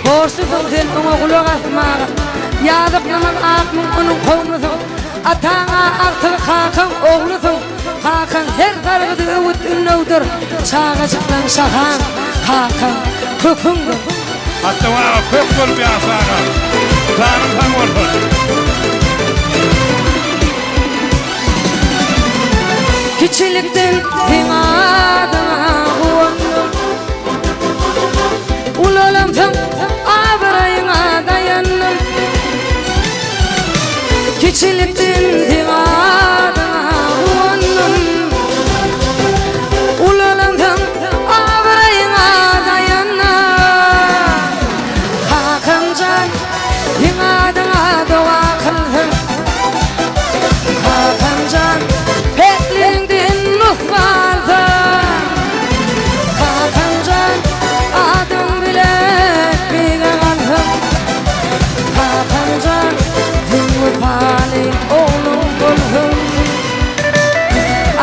Borçlusyň sen oňa gulak asmaga. Ýazyklamaz akmyň onuň kowmusyň. Ataň-a agtygy kakaň oglusyň. Kakaň her sargydy öwüt-ündewdir. Çagajyklaň şahaň, kakaň köküňdir. Atda aga kök bolup ýaşa aga. Janyň sag bolsun. Kiçilikden seň adyňa guwandym. Ulalamsoň abraýyňa daýandym. Kiçilikden seň adyňa guwandym. Ulalansoň abraýyňa daýandym. Kakam jan, seň adyňa doga kyldym. Kakam jan, päkligiňden nusga alsam. Kakam jan, adyň bilen beýge galsam. Kakam jan, seň wepaly ogluň bolsam.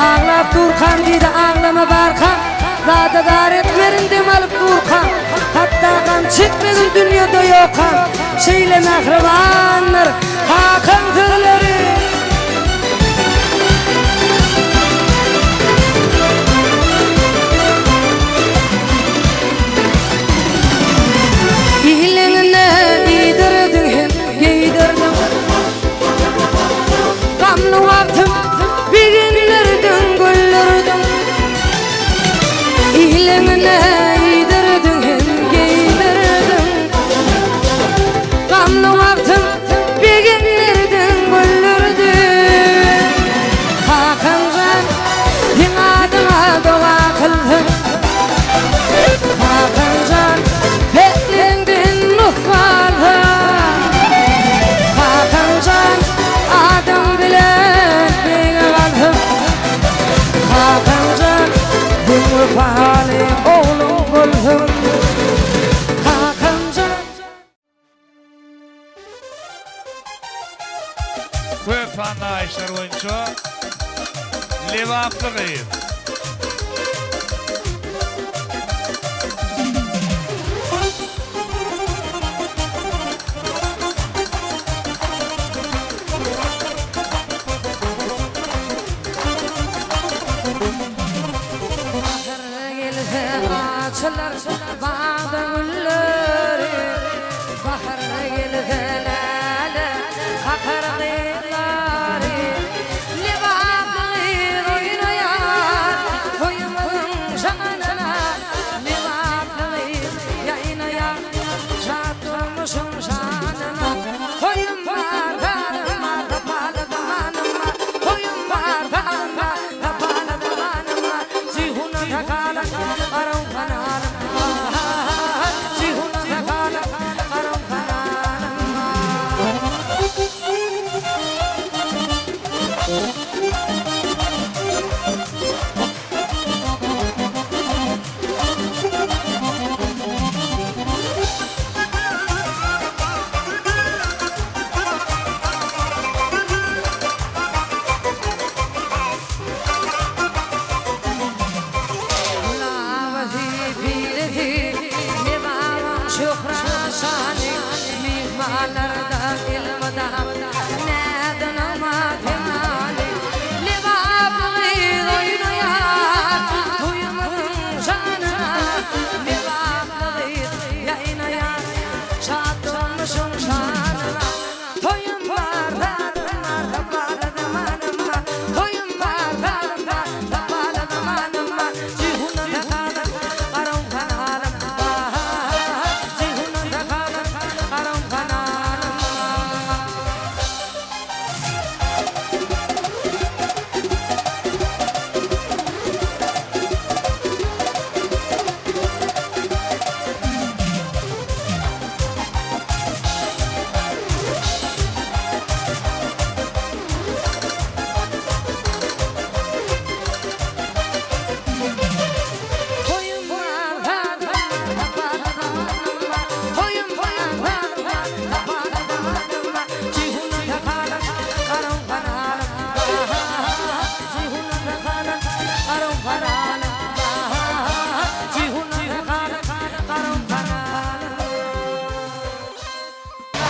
Aglap durkam diýdi, aglama barkam. Zada zar etmerin dem alyp durkam. Hatda gam çekmegin dünýede ýokam. Şeýle mähribandyr kakaň sözleri. Iliňine iýdirdiň hem geýdirdiň. Gamly wagtym begendirdiň, güldürdiň. Iliňine iýdirdiň hem geýdirdiň. Gamly wagtym begendirdiň, güldürdiň. Kakam jan, seň adyňa doga kyldym. Kakam jan, päkligiňden nusga alsam. Kakam jan, adyň bilen beýge galsam. Kakam jan, seň wepaly ogluň bolsam. Kakam jan. Köp sanly aýyşlar boýunça Lebaply gyz. Bahar gelse açylar bagda gülleri, Bahar gelse läle kakar gyzlary, Lebaply gyz oýnaýar.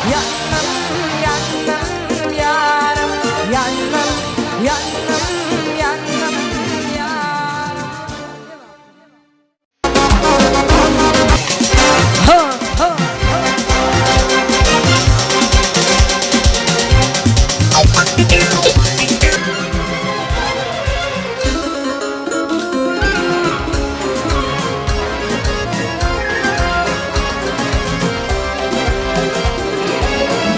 Ýandym, ýandym, ýarym, ýandym, ýandym, ýandym, ýarym. Ha, ha.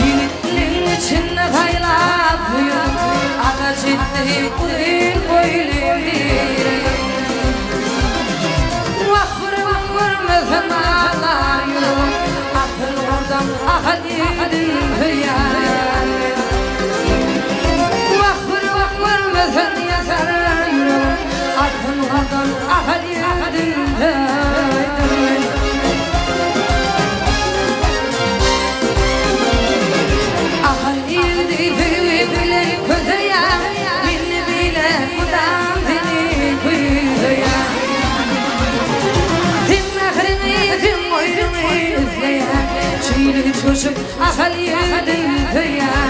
Ýigitliň içinde saýlap söýen, Agaç etdi uzyn boýly birin. Wah birigin görmesem aglar ýüregim, Asyl gurdan ahal ýigidin söýýän men. Wah birigin görmesem ýatar ýüregim, Asyl gurdan ahal ýigidin söýdüm men. Ahal ýigidi söýgi bilen köseýär, Meni bile mydam seni küýseýär. Seň mähriňi, seň goýnuňy isleýär, Şeýle coşup Ahal ýigidin söýýär.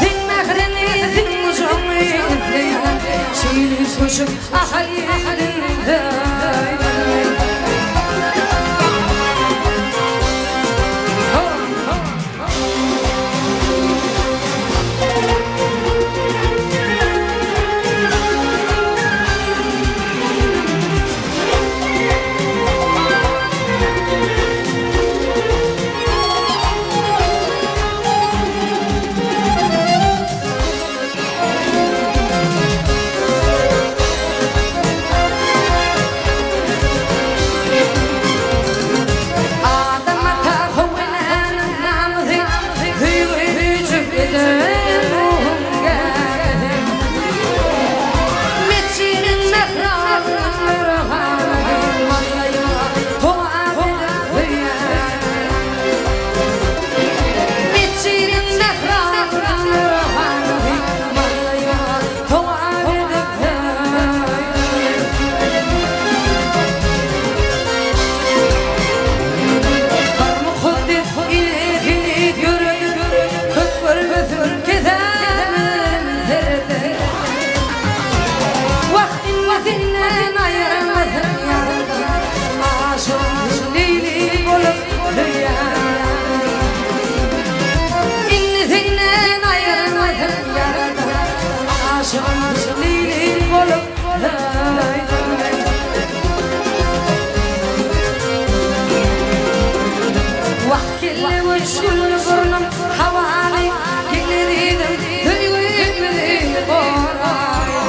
Seň mähriňi, seň gujagyňy isleýär, Şeýle coşup Ahal ýigidin söýýär. Adam ata How enäniň namysy, Söýgi güýji eden ruhuň gämisi. Metjiniň mährabynyň mürhabysy, Maňlaýyňa togap edip söýýän. Metjiniň mährabynyň mürhabysy, Maňlaýyňa togap edip söýýän. Bir mukaddes ilesini ýöredip, Köp görmesin kesämem serede. Wah, indi senden aýyrmasyn ýarydan, Aşygym Leýli bolup söýýän. Indi senden aýyrmasyn ýarydan, Aşygym Leýli bolup söýdüm. Wah kelle göçgünli burnum hawaly Geler idim söýgümizi goraly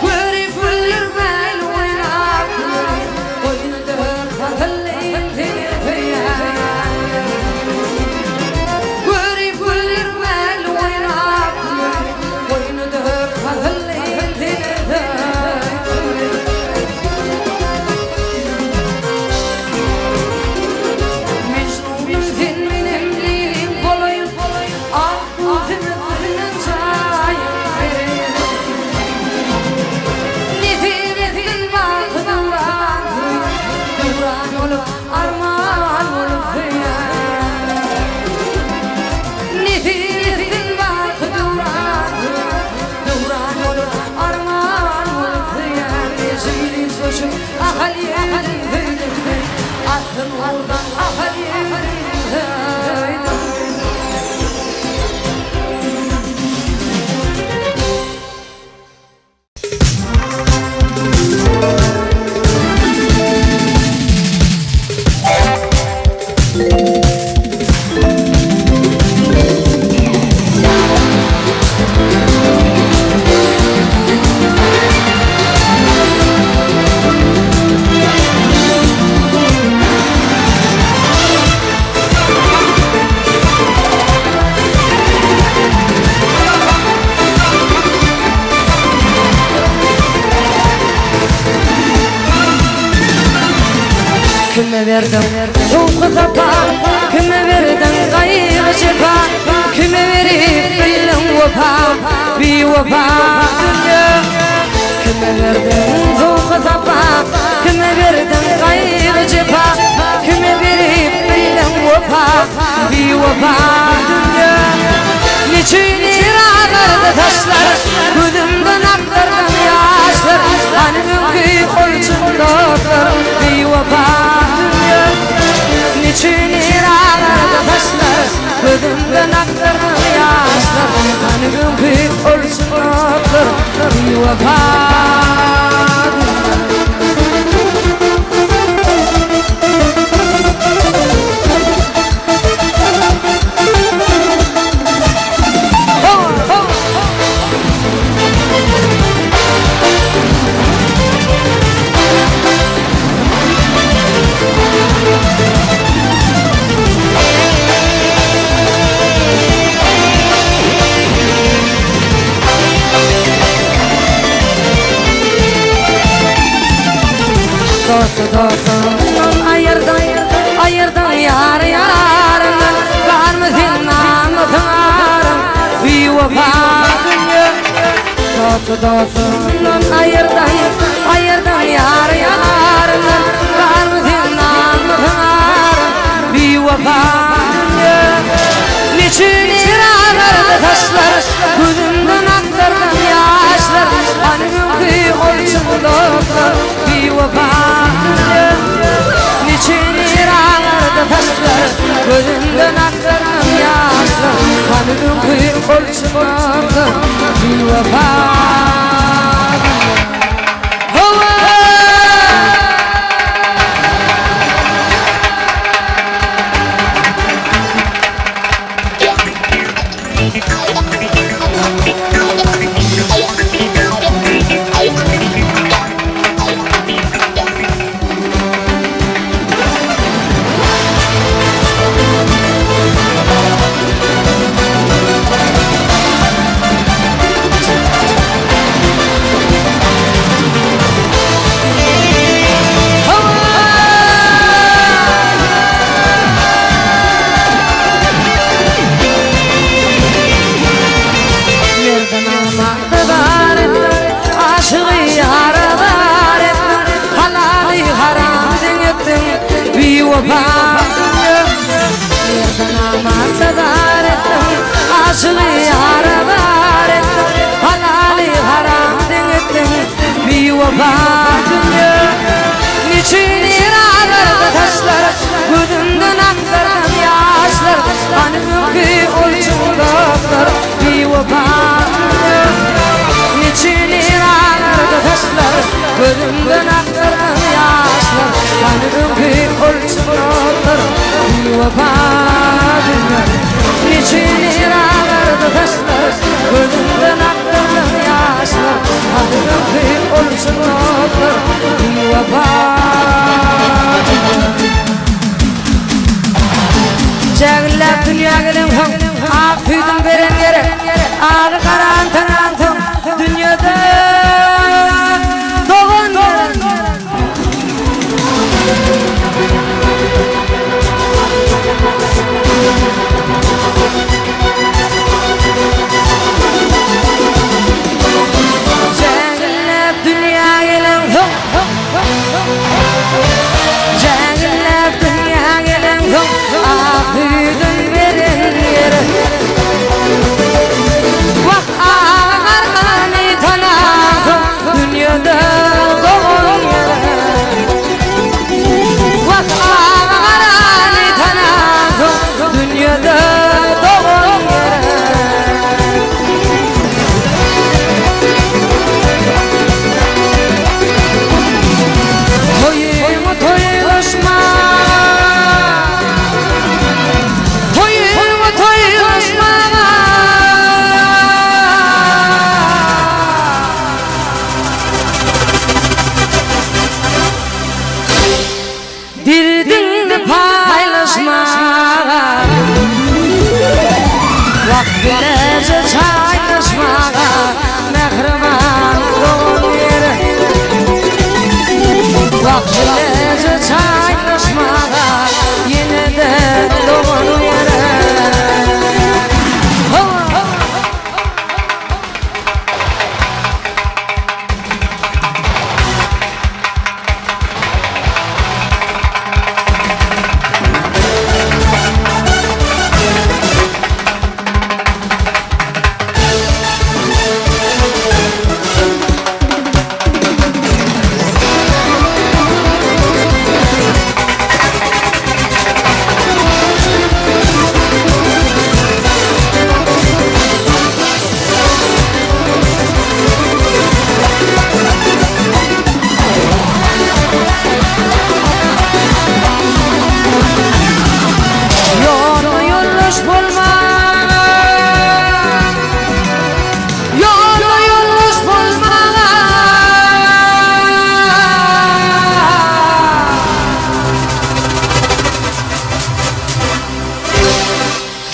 Görip güldürmän oýnap gülerin Goýny dört pasylly seni söýýän Görip güldürmän oýnap gülerin Goýny dört pasylly seni söýýän Mejnunym sen menem Leýlim bolaýyn Ak göwsüme gülüň çaýyp bereýin Nesip etsin baky döwran söýüp Döwran bolup arman bolup söýýän Nesip etsin baky döwran söýüp Döwran bolup arman bolup söýýän Şirin coşup Ahal ýigidin söýdüm men Asyl ugurdan Ahal ýigidin söýdüm men. Kime berdiň sowky sapa, Kime berdiň gaýgy-jepa, Kime berip bildiň wepa, Biwepa dünýe. Kime berdiň sowky sapa, Kime berdiň gaýgy-jepa, Kime berip. Biwepa dünýä. Dosty dostundan aýyrdyň, aýyrdyň ýary ýaryndan, Barmy seň namysyň aryň, biwepa dünýe. Dosty dostundan aýyrdyň, aýyrdyň ýary ýaryndan, Barmy seň namysyň aryň, biwepa dünýe. Neçün ir agardy saçlar, gözümden akdyrdyň ýaşlar, Hany öňki ol çyn dostlar, biwepa dünýe. Neçün ir agardy saçlar, gözümden akdyrdyň ýaşlar, Hany öňki ol çyn dostlar, biwepa dünýe. Hawa! Merdi namardy zar etdiň, Aşygy ýara zar etdiň, Halaly haram deň etdiň, Biwepa dünýe. Merdi namardy zar etdiň, Aşygy ýara zar etdiň, Halaly haram deň etdiň, Biwepa dünýe. Neçün ir agardy saçlar, Gözümden akdyrdyň ýaşlar, Hany öňki ol çyn dostlar, Biwepa dünýe. Neçün ir agardy saçlar, Gözümden akdyrdyň ýaşlar, Hany öňki ol çyn dostlar, Biwepa dünýe. Neçün ir agardy saçlar, Gözümden akdyrdyň ýaşlar, Hany öňki ol çyn dostlar, Biwepa dünýe. Jägilläp dünýä gelensoň, ak süýdüň beren gerek. Agy garan tanansoň, dünýede dogan gerek. Jägilläp dünýä gelensoň, Jägilläp dünýä gelensoň, ak süýdün beren gerek. Wah, agy garany tanansoň, dünýede dogan gerek. Wah, agy garany tanansoň, dünýede dogan gerek. Toýuňy toýlaşma, Toýuňy toýlaşma. Derdiňni paýlaşmaga, Wagt bileje çaýlaşmaga, Mähriban dogan gerek. Wagt bileje çaýlaşmaga, Ýene-de dogan gerek. Hawa!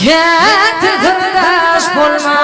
Käte syrdaş bolman.